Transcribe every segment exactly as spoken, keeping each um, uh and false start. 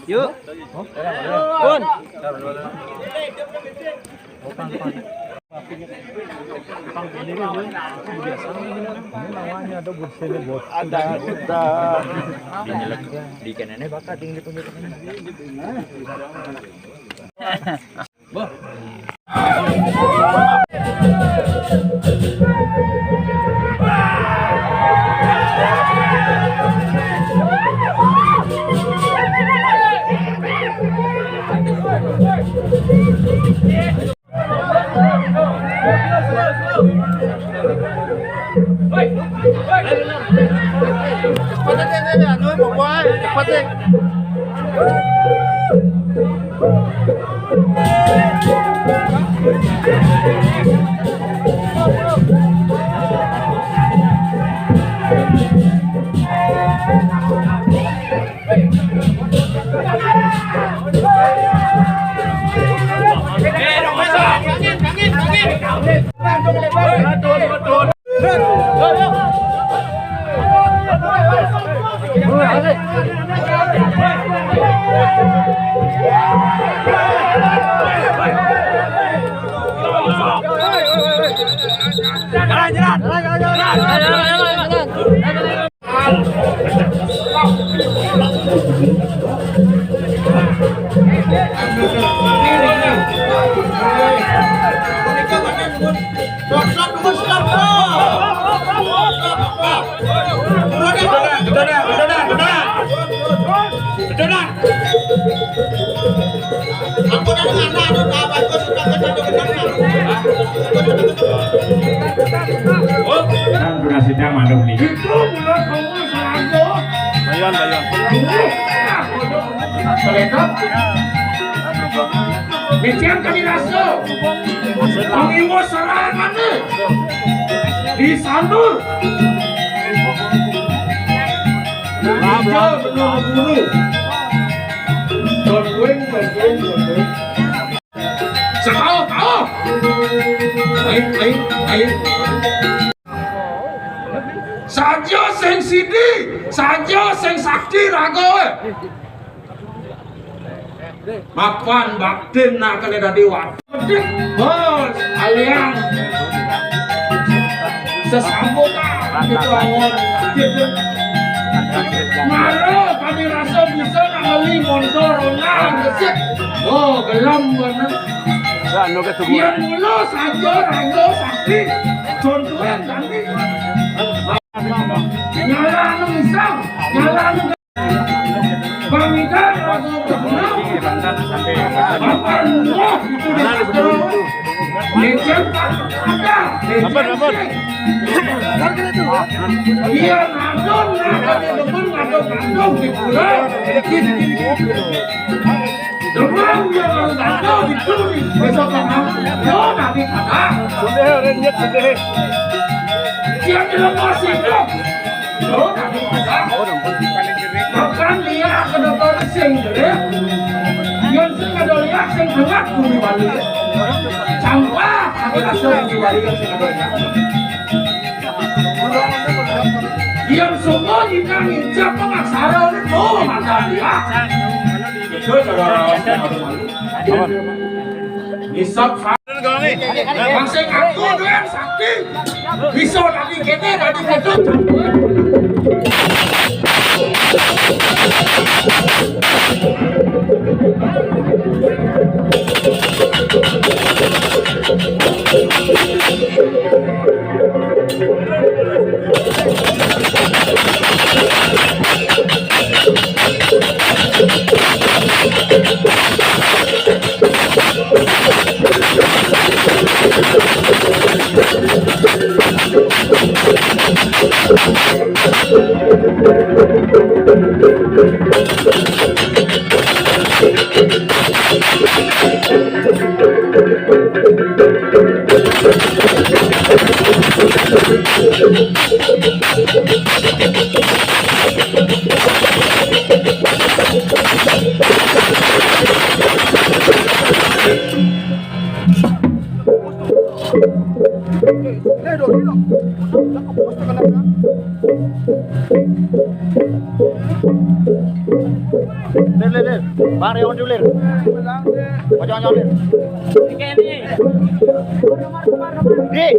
Yuk. Pun. Ini namanya ada bursinya, Bos. Ada, ada. Di kenene bakat, di tunjuk. Cepet aja, anu, mau gua, cepet deh. Kan sudah sidang manuk nih. Itu bulan kamu serago. Bayan, bayan. Selekap. Mician kami raso. Pangiwa serangan nih. Di Sanur. Raja benar guru. Godwin, Godwin, Godwin. Sekal, kal. Ayo, ayo, ayo. Saja sing sidi, saja sing sakti raga. Mapan baktin nak kena dadi wadah. Bos, aliang. Sesambutan gitu awon. Mara kami rasa bisa nak ngeli montor ronang gesit. Oh, gelem bener. Anu ke tubuh. Yang mula saja raga sakti. Contohnya tadi. Nyala anu misal, nyala anu Bangkan. Apa Allah itu diatur? Lecen ada. Apa, apa? Dia ngadon, ngadon, ngadon, ngadon di pulau. Demam dia ngadon di pulau. Besok makan. Yo, nanti makan. Sudah, orang lihat sudah. Dia dilepas itu. Makan liak kada tahu sing gede. Yang sing kada liak sing hangat bumi bali. Campah aku rasa bumi bali yang sing kada liak. Yang semua kita nginjak pengaksara itu makan liak. Itu saudara. Isap. Masih ngaku dengan sakti. Bisa lagi kene tadi foto. Lir, lir, lir. Bang, rewan dulu, lir. Ojo, ojo, lir. Di.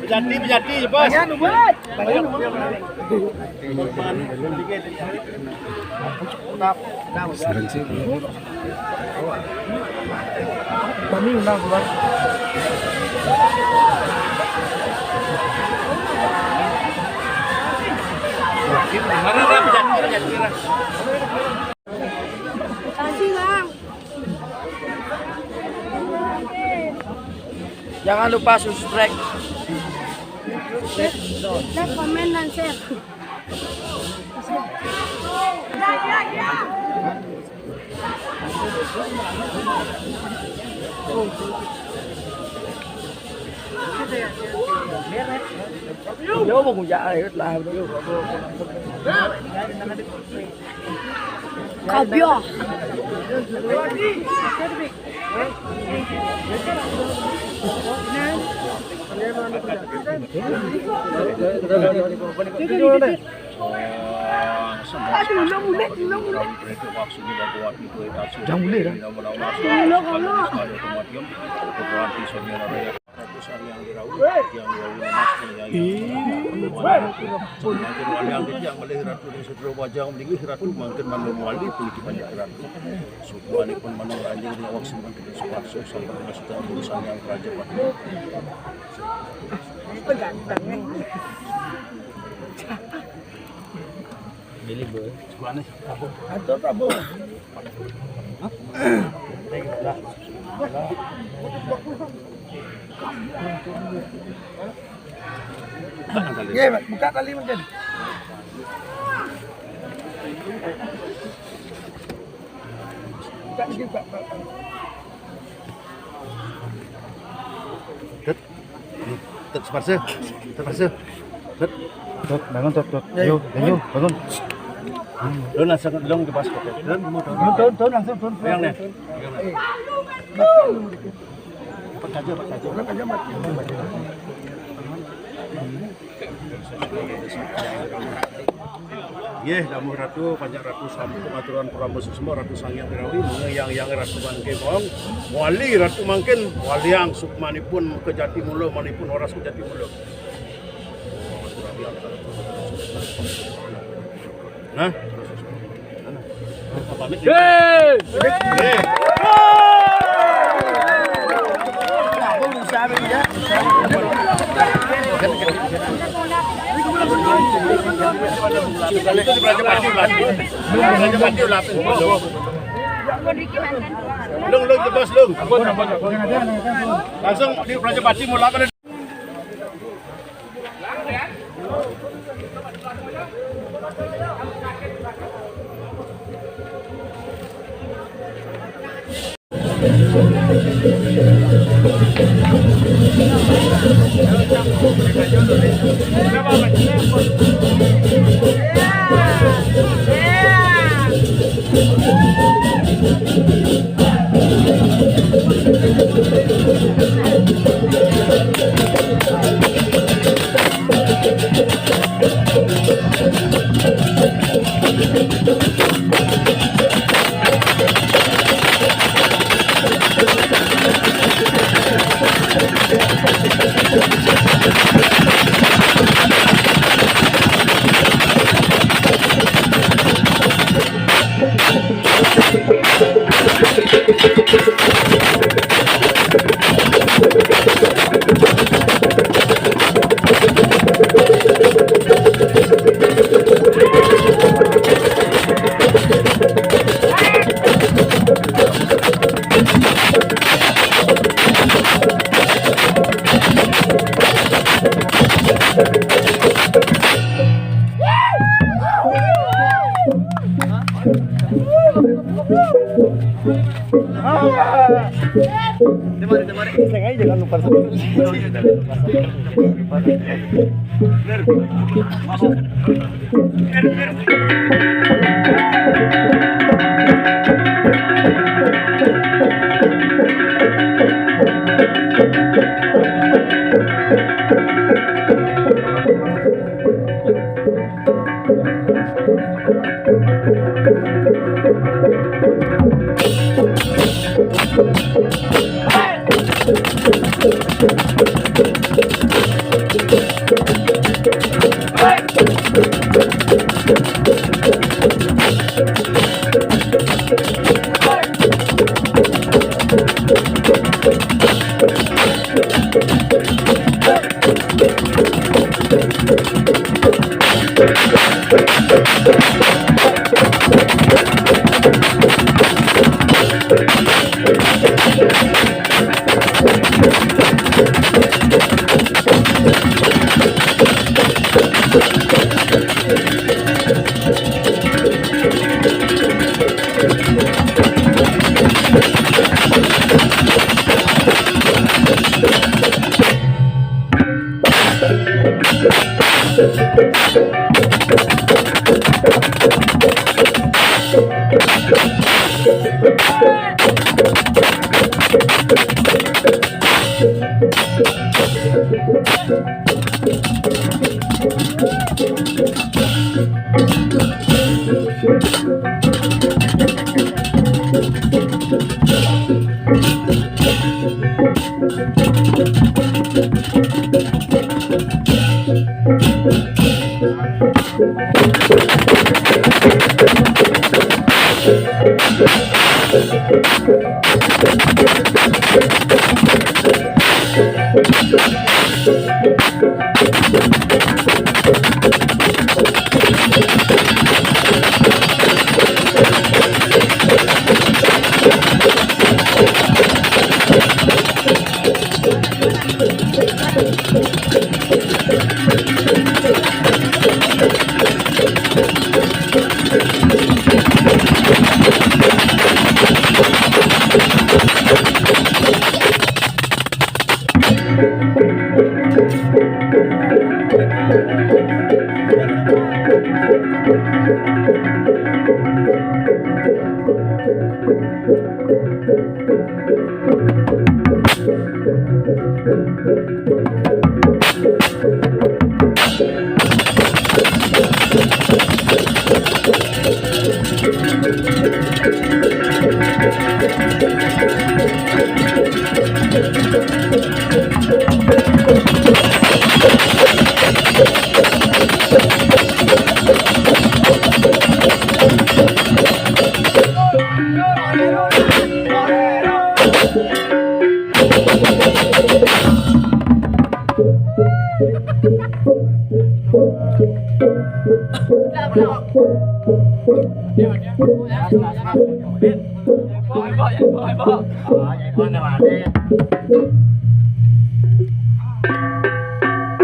Bejati, bejati, bos. Kami undang keluar. Mana, mana, bejati, bejati, lah. Kasih, Bang. Jangan lupa subscribe. Like, komen, dan share. Yo, mau ngujak air lah. Kabio. Aduh, ulang ulit, ulang ulit. Jangan ulit, ah. Ulang, ulang. Yang malih Ratu ring Sutro Bajang, mlinggih Ratu mangkin manun wali, puniki panjak Ratu. Sumanipun manun ranjing ring awak semen kita suwakso, sampai masukan urusan yang kerajaan. Gini, boy. Sebenarnya Prabu. Atur, Prabu. Nggih, buka tali mungkin. Buka dikit, Pak, Pak. Tut. Tut, separse. Separse. Tut. Tut, bangun, Tut, Tut. Ya, ayo, ya. Ayo, bangun. Lu langsung, lu ke pas, Tut. Tut, tut, tut, langsung, tut. Yang nih. Yang nih. Cepat aja, cepat aja. Nggih, damuh Ratu, panjak Ratu sampun aturan pramesesma Ratu Sang Hyang Wirawi, mangda Hyang Hyang Ratu mangkin, wong. Wali Ratu mangkin, waliang sukmanipun kejati mula, manipun horas kejati mula. Nah, Lung, lung, jebos, lung. Langsung di Prajapati mula. Sengaja jangan lupa.